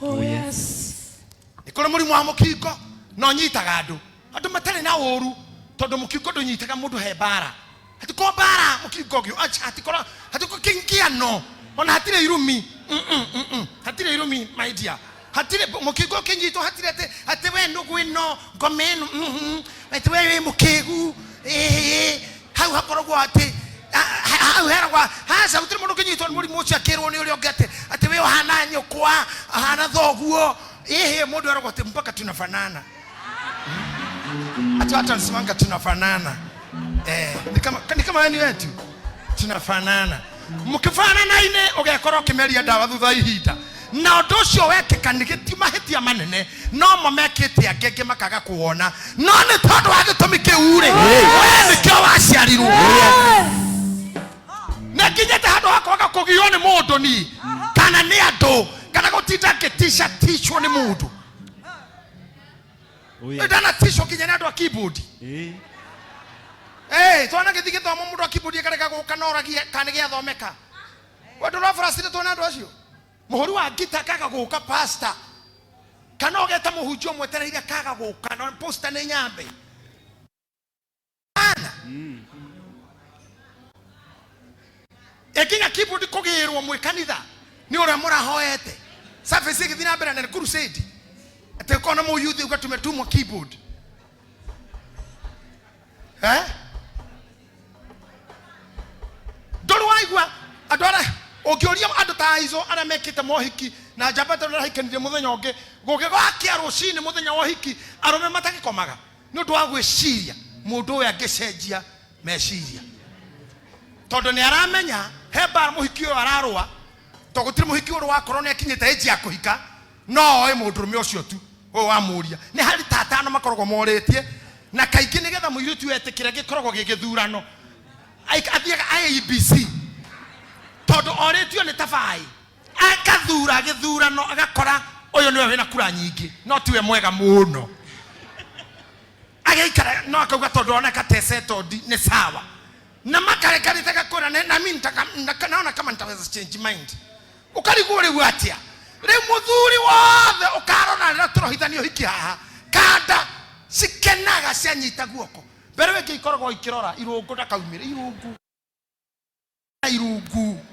Oh, yes. Nĩ kũrĩ mũrimũ wa mũkingo na ũnyitaga andũ, andũ matarĩ na ũru, tondũ mũkingo ndũnyitaga mũndũ he mbara. Hatikorwo mbara mũkingo ũngĩ, acha, hatikorwo, hatikorwo kĩngiano, ona hatirĩ irumi. Hatirĩ irumi, my dear. Hatirĩ mũkingo ũkĩnyitwo, hatirĩ atĩ, atĩ we nũgũ ĩno, ngoma ĩno, atĩ we wĩ mũkĩgu, ĩĩ, hau hakoragwo atĩ, hau heragwo, haca, gũtirĩ mũndũ ũngĩnyitwo nĩ mũrimũ ũcio akĩrwo nĩ ũrĩa ũngĩ atĩ, atĩ we ũhana nyũkwa, ũhana thoguo, ĩhĩ, mũndũ eragwo atĩ mpaka tunafanana. Ati watu wanasemanga tunafanana. Ni kama yani wetu tunafanana. Mkifanana-inĩ ũgekorwo ũkĩmeria ndawa thutha wa ihinda. Na ũndũ ũcio wekĩka nĩ gĩti mahĩtia manene no mo mekĩte angĩ angĩ makaga kuona, no nĩ tondũ wa gĩtũmi kĩu rĩ, we nĩkĩo waciarirwo. Na nginyĩte handũ ha kwaga kũgio nĩ mũndũ ni kana nĩ andũ kana gũtinda ngĩtica ticwo nĩ mũndũ. Oh, yes. Ndanatishwo nginya nĩ andũ a keyboard. Eh, twana gĩthiĩ gĩthomo mũndũ wa keyboard akarega gũka na oragie kana nĩ gĩathomeka. We ndũraburacire tuone andũ acio. Mũhũri wa ngita akaga gũka pastor. Kana ũgeta mũhunjia ũmwetereire akaga gũka na poster nĩ nyambe. Ana. Ĩnginya keyboard kũgĩrwo mwĩ kanitha nĩ ũrĩa mũrahoete. Service ĩgĩthiĩ na mbere na nĩ crusade. Atĩ ũkona mũyuthi uga tumetumwa keyboard. Eh? Ndũrĩ waigua andũ arĩa ũngĩũria andũ ta aizo arĩa mekĩte mohiki na njamba tondũ arahikanirie mũthenya ũngĩ gũgĩgakia rũcinĩ mũthenya wa ũhiki arũme matagĩkomaga nĩ ũndũ wa gwĩciria mũndũ ũyũ angĩcenjia meciria tondũ nĩ aramenya he mbara mũhiki ũyũ ararũa tondũ gũtirĩ mũhiki ũrĩ wakorwo nĩ akinyĩte age ya kũhika no oĩ mũndũrũme ũcio tu ũyũ wamũria. Nĩ harĩ ta atano makoragwo morĩtie na kaingĩ nĩgetha mũirĩtu etĩkĩre gĩkoragwo gĩ gĩthurano. Athiaga IEBC tondũ orĩtio nĩ tabaĩ akathura gĩthurano agakora ũyũ nĩwe wĩna kura nyingĩ no tiwe mwega mũno agĩikara no akauga tondũ oneka te settled nĩ sawa na makarekarĩte gakwĩra na mi naona kama nitaweza change mind. Ũkarigwo rĩu atĩa rĩu mũthuri wothe ũkarora rĩrĩa tũrohithania ũhiki haha kanda cikenaga cianyita guoko mbere wĩngĩ ikoragwo ikĩrora irũngũ ndakaumĩre irungu irungu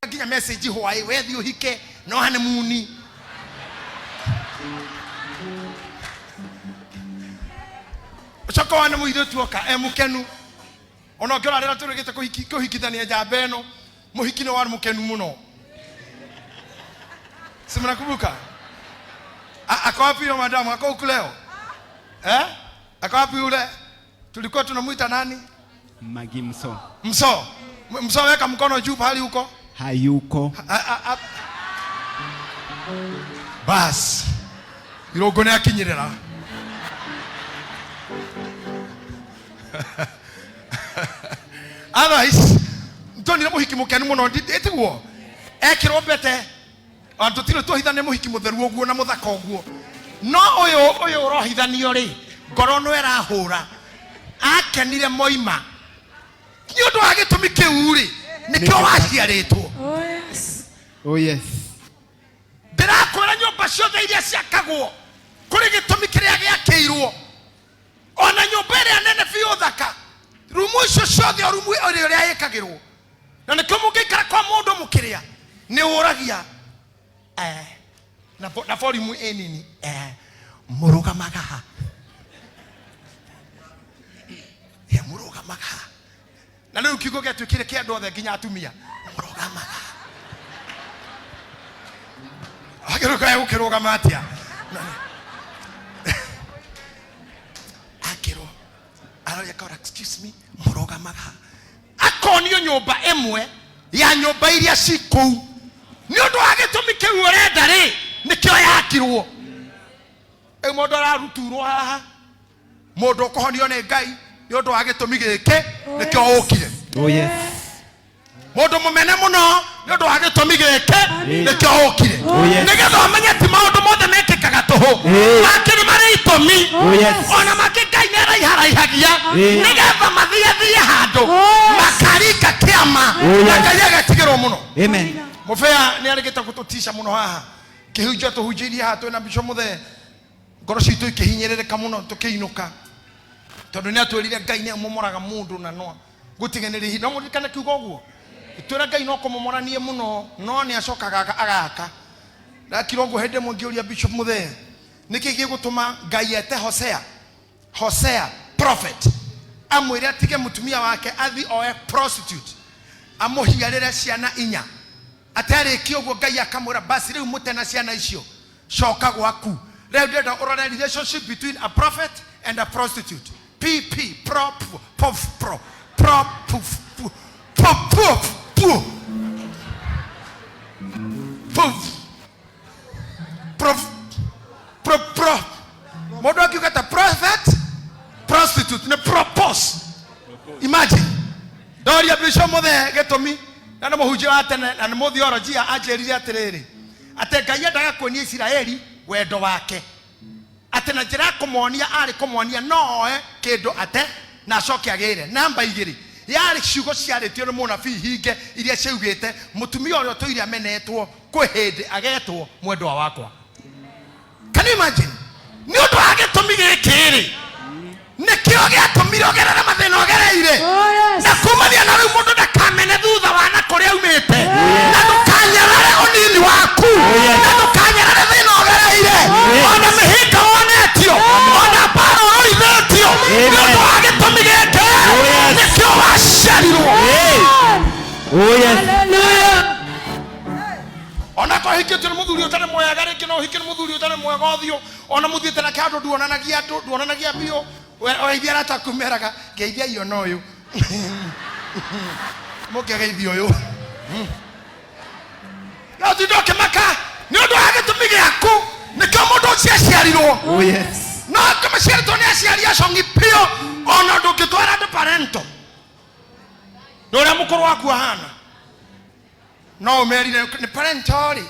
nginya message hwaĩ wethi ũhike no honeymoon ũcoka wane mũirĩtu oka e mũkenu ona ũngĩrora rĩrĩa tũrĩgĩte kũhikithania njamba ĩno mũhiki nĩ warĩ mũkenu mũno. Si mnakumbuka? Ako wapi yule madamu? Ako huku leo? Ako wapi yule? Tulikuwa tunamuita nani? Magi Mso. Mso. Mso weka mkono juu pahali huko. Hayuko. Bas. Irũngũ nĩ akinyĩrĩra. Otherwise, ndonire mũhiki mũkenu mũno, ĩtiguo? Ekĩrwo mbete. Ona tũtirĩ tũhithane mũhiki mũtheru ũguo na mũthaka ũguo. No ũyũ ũrohithanio rĩ, ngoro no ĩrahũra. Akenire moima. Nĩ ũndũ wa gĩtũmi kĩu rĩ, nĩkĩo waciarĩtwo. Oh, yes. Oh, yes. Ndĩrakwĩra nyũmba ciothe iria ciakagwo kũrĩ gĩtũmi kĩrĩa gĩakĩirwo. Ona nyũmba ĩrĩa nene biũ thaka, rumu icio ciothe o rumu ĩrĩa ũrĩa ĩkagĩrwo. Na nĩkĩo mũngĩikara kwa mũndũ mũkĩrĩa, nĩ ũragia, na volume ĩ nini, mũrũgamaga ha? Mũrũgamaga ha? Na rĩu kiugo gĩatuĩkire kĩa andũ othe nginya atumia. Mũrũgamaga ha? Agĩrũka gũkĩrũgama atĩa? Akĩrwo, aroria akora, excuse me, mũrũgamaga ha? Akonio nyũmba ĩmwe ya nyũmba iria ci kũu. Nĩ ũndũ wa gĩtũmi kĩu ũrenda rĩ, nĩkĩo yakirwo. Rĩu mũndũ araruturwo haha, mũndũ ũkũhonio nĩ Ngai nĩ ũndũ wa gĩtũmi gĩkĩ nĩkĩo ũkire. Oh, yes. Mũndũ mũmene mũno nĩ ũndũ wa gĩtũmi gĩkĩ nĩkĩo ũkire. Oh, yes. Nĩgetha ũmenye ti maũndũ mothe mekĩkaga tũhũ. Mangĩ nĩ marĩ itũmi. Oh, yes. Ona mangĩ Ngai nĩ araiharaihagia nĩgetha mathiathie handũ Oh, yes. makarika kĩama Oh, yes. na Ngai agatigĩrwo mũno. Amen. Mũbea nĩ arĩgĩte gũtũtica mũno haha kĩhunjio tũhunjĩirie haha twĩna Bishop Mũthee, ngoro citũ ikĩhinyĩrĩrĩka mũno tũkĩinũka, tondũ nĩ atwĩrire Ngai nĩ amomoraga mũndũ na no gũtiganĩria. No mũririkane kiugo ũguo twĩra Ngai no kũmomoranie mũno, no nĩ acokaga agaka. Ndakira ũguo hĩndĩ ĩmwe ngĩũria Bishop Mũthee, nĩkĩ gĩgũtũma Ngai ete Hosea, Hosea prophet, amwĩre atige mũtumia wake athi oe prostitute amũhiarĩre ciana inya? Atarĩkia ũguo Ngai akamwĩra, basi rĩu mũte na ciana icio, coka gwaku. Rĩu ndĩrenda ũrore relationship between a prophet and a prostitute. Pp pro p pof pro pro puf pu pu pu pu puf pro pro pro. Mũndũ akiuga ta prophet prostitute nĩ propose. Imagine ndoria Bishop Mũthee gĩtũmi, na nĩ mũhunjia wa tene na nĩ mũtheolojia, anjĩrire atĩrĩrĩ, atĩ Ngai endaga kuonia Isiraeli wendo wake, atĩ na njĩra ya kũmonia arĩ kũmonia no oe kĩndũ ate na acoke agĩre. Namba igĩrĩ yarĩ ciugo ciarĩtio nĩ mũnabii hinge iria ciaugĩte mũtumia ũrĩa ũtũire amenetwo kwĩ hĩndĩ agetwo mwendwa wakwa. Can you imagine? Nĩ ũndũ wa gĩtũmi gĩkĩ rĩ, nĩkĩo gĩatũmire ũgerere mathĩna ũgereire. Oh, yes. Na kumania na rĩu mũndũ ndakamene thutha wa na kũrĩa aumĩte, na ndũkanyarare ũnini waku, na ndũkanyarare thĩna ũgereire, ona mĩhĩnga wonetio, ona mbara ũrũithĩtio. Nĩ ũndũ wa gĩtũmi gĩkĩ nĩkĩo waciarirwo. Oh yes. Hallelujah. Ona korwo hikĩtio nĩ mũthuri ũtarĩ mwega rĩngĩ, no ũhikio nĩ mũthuri ũtarĩ mwega ũthiũ, ona mũthiĩte nake handũ nduonanagia andũ, nduonanagia biũ. Weithia arata aku meraga ngeithia ona ũyũ mũngĩgeithia ũyũ, no tinda ũkĩmaka. Nĩ ũndũ wa gĩtũmi gĩaku nĩkĩo mũndũ ũcio aciarirwo. Oh yes. No kĩmaciarĩtwo nĩ aciari acongi biũ, ona ndũngĩtwara andũ parento nĩ ũrĩa mũkũrũ waku ahana, no ũmerire nĩ parento rĩ,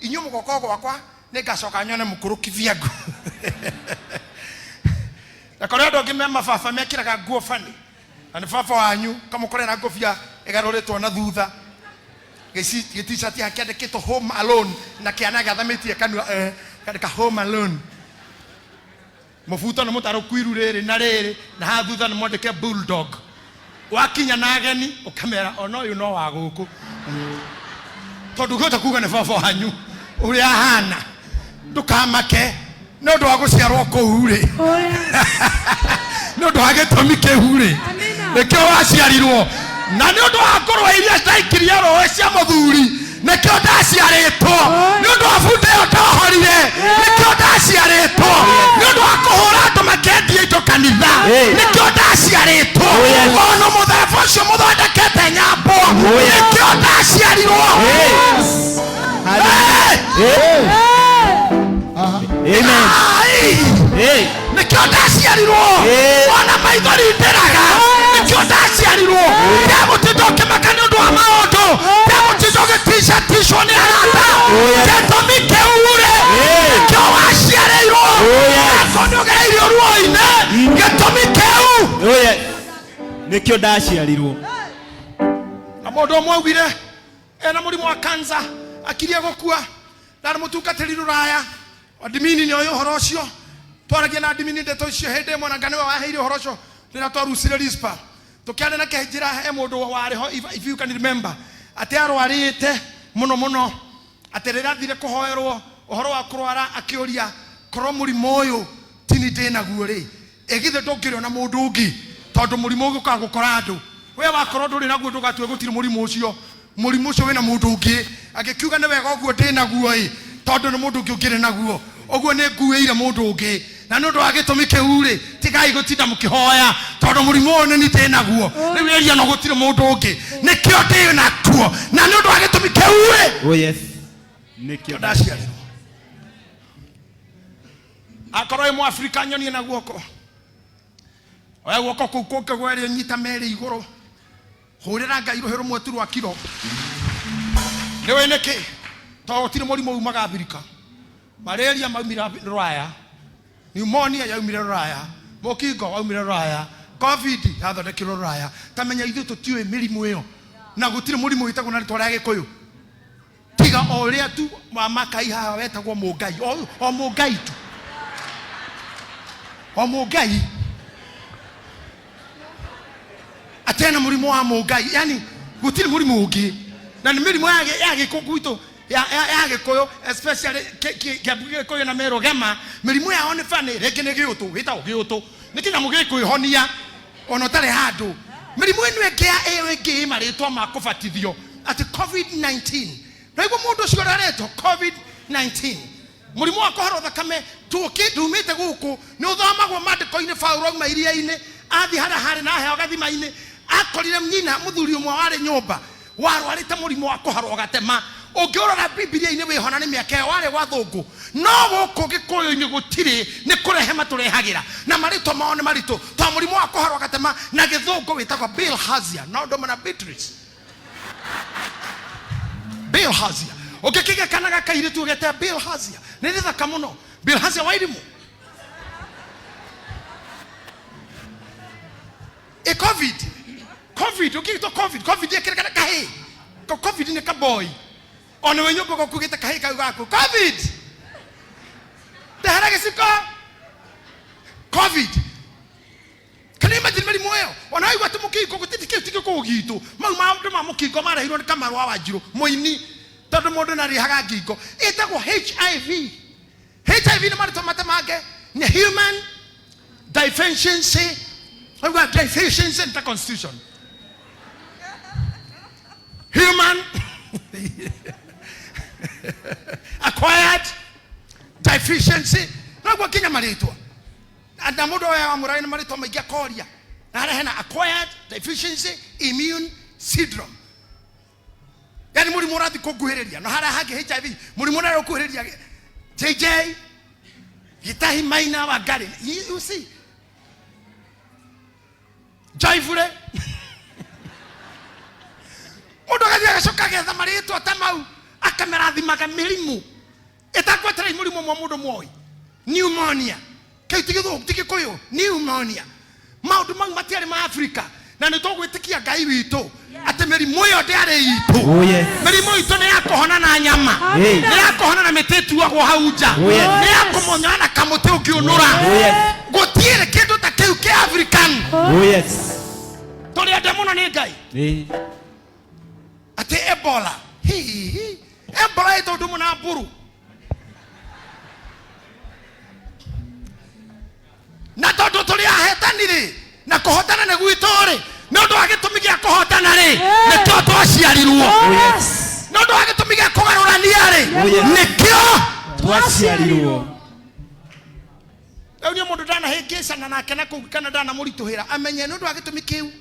inyuĩ mũgoka gwakwa nĩ ngacoka nyone mũkũrũ kivyangu. Na kũrĩ andũ angĩ me mababa mekĩraga nguo bani, na nĩ baba wanyu, kamũkorera ngũbia ĩgarũrĩtwo na thutha, gĩticati hakĩandĩkĩtwo "Home Alone", na kĩana gĩathamĩtie kanua, kandĩka "Home Alone". Mũbuto nĩ mũtarũku iru rĩrĩ na rĩrĩ, na haha thutha nĩ mwandĩke bulldog. Wakinya na ageni ũkamera ona ũyũ no wa gũkũ, tondũ ũngĩhota kuga nĩ baba wanyu ũrĩa ahana. Ndũkamake nĩ ũndũ wa gũciarwo kũu rĩ. Oh, yes. Nĩ ũndũ wa gĩtũmi kĩu rĩ, Amina. nĩkĩo waciarirwo. Na nĩ ũndũ wa ngũrwe iria ndaikirie rũĩ cia mũthuri, nĩkĩo ndaciarĩtwo. Nĩ ũndũ wa bunda ĩyo ndohorire, nĩkĩo ndaciarĩtwo. Nĩ ũndũ wa kũhũra andũ makĩendia indo kanitha, nĩkĩo ndaciarĩtwo. Ona mũtharaba ũcio mũthondekete nyambo, nĩkĩo ndaciarirwo. Hey! Hey. Amen. Ai! Hey. Nĩkĩo ndaciarirwo. Ona maithori ndĩraga, nĩkĩo ndaciarirwo. Ndegũtinda ũkĩmaka nĩ ũndũ wa maũndũ, ndegũtinda ũgĩticaticwo nĩ arata. Gĩtũmi kĩu rĩ, nĩkĩo waciarĩirwo. Akorwo nĩ ũgereirio ruo-inĩ, gĩtũmi kĩu. Oh yes. Nĩkĩo ndaciarirwo. Na mũndũ ũmwe augire ena mũrimũ wa kansa, akirie gũkua, ndarĩ mũtungatĩri rũraya. Admini nĩ oĩ ũhoro ũcio, twaragia na admini ndeto icio hĩndĩ ĩmwe, na nga nĩwe waheire ũhoro ũcio rĩrĩa twarucire rispa tũkĩaria nake. Njĩra he mũndũ warĩ ho, if you can remember, atĩ arwarĩte mũno mũno, atĩ rĩrĩa athire kũhoerwo ũhoro wa kũrwara, akĩũria, korwo mũrimũ ũyũ tini ndĩ naguo rĩ, ĩgithĩ ndũngĩrĩ ona mũndũ ũngĩ? Tondũ mũrimũ ũgĩũkaga gũkora andũ, we wakorwo ndũrĩ naguo, ndũgatue gũtirĩ mũrimũ ũcio. Mũrimũ ũcio wĩna mũndũ ũngĩ. Agĩkiuga nĩ wega ũguo ndĩ naguo ĩ, tondũ nĩ mũndũ ũngĩ ũngĩrĩ naguo ũguo nĩ nguĩire mũndũ ũngĩ. Na nĩ ũndũ wa gĩtũmi kĩu rĩ, tigai gũtinda mũkĩhoya, tondũ mũrimũ ũyũ nĩ ni ndĩ naguo rĩu ĩria no gũtirĩ mũndũ ũngĩ, nĩkĩo ndĩ nakuo. Na nĩ ũndũ wa gĩtũmi kĩu rĩ, Oh yes. Nĩkĩo ndaciarirwo. Akorwo wĩ Mũafrika, nyonie na guoko. Oya guoko kũu kũngĩ gwerĩ, nyita merĩ igũrũ, hũrĩra Ngai rũhĩ rũmwe tu rwa kiro. Nĩ wĩ nĩkĩ? Tondũ gũtirĩ mũrimũ umaga Abirika. Malaria maumire rũraya, pneumonia yaumire rũraya, mũkingo waumire rũraya, COVID yathondekirwo rũraya. Tamenya ithuĩ tũtiũĩ mĩrimũ ĩyo, na gũtirĩ mũrimũ wĩtagwo na rĩtwa rĩa Gĩkũyũ. Tiga o ũrĩa tu wa makai haha wetagwo mũngai, o mũngai tu, o mũngai atena mũrimũ wa mũngai, yani gũtirĩ mũrimũ ũngĩ. Na nĩ mĩrimũ ya gĩkũ gwitũ ya gĩkũyũ, especially Kĩambu Gĩkũyũ na Meru Gema, mĩrimũ yao nĩ bani, rĩngĩ nĩ gĩũtũ, wĩtagwo gĩũtũ, nĩ kĩnyamũ gĩkwĩhonia ona ũtarĩ handũ. Mĩrimũ ĩno ĩngĩ ya ĩyo ĩngĩ ĩ marĩtwa ma kũbatithio atĩ COVID-19. Naiguo mũndũ ũcio ũraretwo COVID-19, mũrimũ wa kũharwo thakame tũkĩ ndumĩte gũkũ, nĩ ũthomagwo maandĩko-inĩ. Paulo auma iria-inĩ athiĩ harĩa harĩ na heo gathima-inĩ, akorire nyina mũthuri ũmwe warĩ nyũmba warwarĩte mũrimũ wa kũharwo gatema. Ũngĩũrora Bibilia-inĩ wĩhona nĩ mĩaka ĩyo warĩ gwa thũngũ, no gũkũ Gĩkũyũ-inĩ gũtirĩ, nĩ kũrehe matũrehagĩra na marĩtwa mao nĩ maritũ. Ta mũrimũ wa kũharwo gatema na gĩthũngũ wĩtagwo bilharzia, no ndũma na Beatrice bilharzia. Ũngĩkĩgĩa kana gakairĩtu ũgete bilharzia, nĩ rĩthaka mũno, bilharzia wa irimũ. Ĩ COVID, COVID ũkĩgĩtwo COVID, COVID ĩkĩrĩ kana kahĩ ko COVID nĩ kaboi, ona wĩ nyũmba gũkugĩte kahĩ kau gaku COVID, ndehera gĩciko COVID. Can you imagine mĩrimũ ĩyo? Ona waigua atĩ mũkingo gũtirĩ kĩu ti gĩkũyũ gitũ. Mau maũndũ ma mũkingo marehirwo nĩ Kamaru wa Wanjirũ mũini, tondũ mũndũ nĩarĩhaga ngingo. Ĩtagwo HIV. HIV nĩ marĩtwa matemange, nĩ human deficiency. Waigua deficiency nĩ ta constitution. Human acquired deficiency. Naguo nginya marĩtwa na mũndũ ũyũ wa mũraĩ nĩ marĩtwa maingĩ akoria na harĩa hena acquired deficiency immune syndrome, yani mũrimũ ũrathiĩ kũnguhĩrĩria, na harĩa hangĩ HIV, mũrimũ ũrĩa ũkuhĩrĩria JJ Gitahi Maina wa Ngari, you see joyfully mũndũ agathiĩ agacoka agetha marĩtwa ta mau akamarathimaga mĩrimũ ĩtakwetera mũrimũ ũmwe mũndũ moĩ, pneumonia, kĩu ti gĩthũngũ, ti gĩkũyũ, pneumonia. Maũndũ mau matiarĩ ma Afrika, na nĩ tũgwĩtĩkia Ngai witũ atĩ mĩrimũ ĩyo ndĩarĩ itũ. Oh, yes. Mĩrimũ itũ nĩ ya kũhona na nyama, Hey. nĩ ya kũhona na mĩtĩ ĩtuagwo hau nja, Oh, yes. nĩ ya kũmonyora na kamũtĩ ũngĩũnũra. Oh, yes. Gũtirĩ kĩndũ ta kĩu kĩa African. Oh, yes. Tũrĩ ende mũno nĩ Ngai. Atĩ Ebola, hihi Ebola ĩ tondũ mũna mburu na tondũ tũrĩ ahetani rĩ, na kũhotana nĩ gwitũ rĩ, nĩ ũndũ wa gĩtũmi gĩa kũhotana rĩ, nĩkĩo twaciarirwo. Nĩ ũndũ wa gĩtũmi gĩa kũgarũrania rĩ, Oh, yes. nĩkĩo Twaciarirwo. Rĩu niĩ mũndũ ndanahĩngĩcana nake na kũu kana ndanamũritũhĩra, amenye nĩ ũndũ wa gĩtũmi kĩu